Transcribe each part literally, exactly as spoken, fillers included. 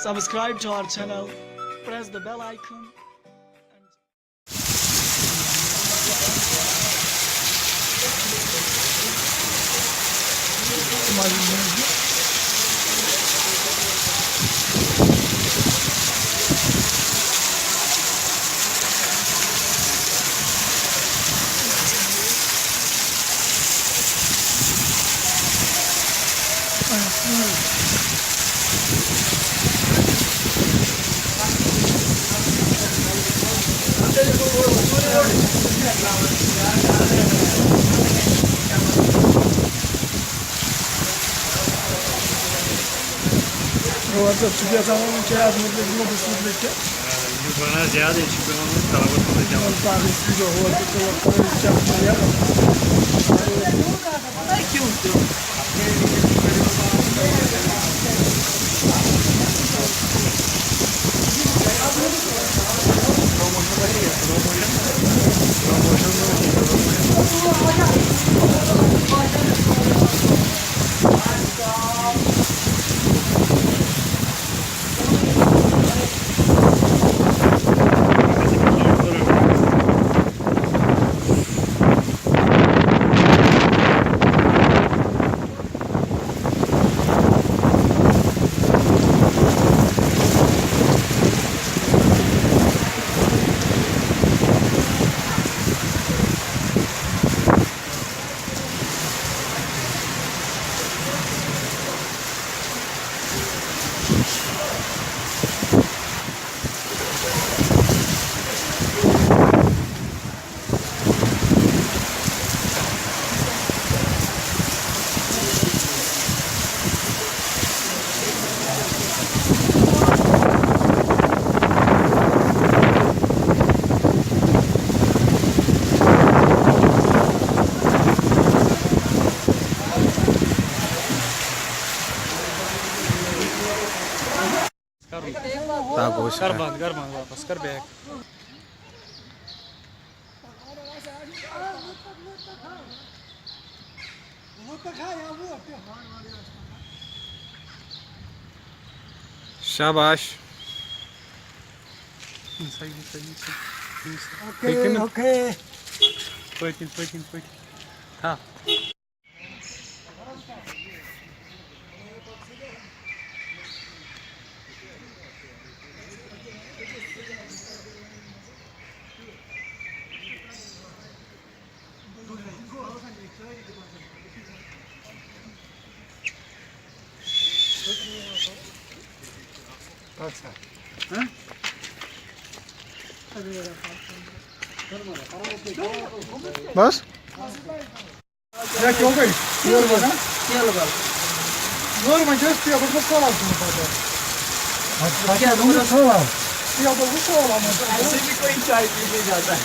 Subscribe to our channel, press the bell icon. روزدار، ژٕ چھُکھ یَژھان وَنُن کیٛاہ اَتھ مُتعلِق، مُدَثِر مُتعلِق کیٛاہ؟ آ، یہِ چھُ بَنان زیادٕ، ییٚتہِ چھُ پٮ۪وان وۄنۍ تَلہٕ پَتہٕ پَتہٕ پٮ۪وان۔ پَتہٕ کاغذ تہِ چھُ ہورٕ تہِ تُلان، کھٲلِتھ چَک تہِ یَپَس۔ کَرُن۔ تا گوٚو کر شکر۔ بند، کر بند واپس، کر بیک۔ شاباش۔ Okay, okay. پٔتِن، پٔتِن، پٔتِن۔ تھا۔ اچھا۔ ہاں؟ بس؟ یا کیوں گئی؟ تیل بل۔ تیل بل۔ یور وۄنۍ چھِ أسۍ ٹیبل پٮ۪ٹھ سلام چھُنہٕ پَتہٕ۔ اَتھ پَتہٕ کیٛاہ چھُنہٕ دوٚپمَس؟ سلام۔ ٹیبل چھُ سلام۔ اسی کی کوئی چائے پی نہیں جاتا ہے۔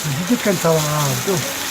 یہِ کِتھ کٔنۍ سلام؟ آ، تیُتھ۔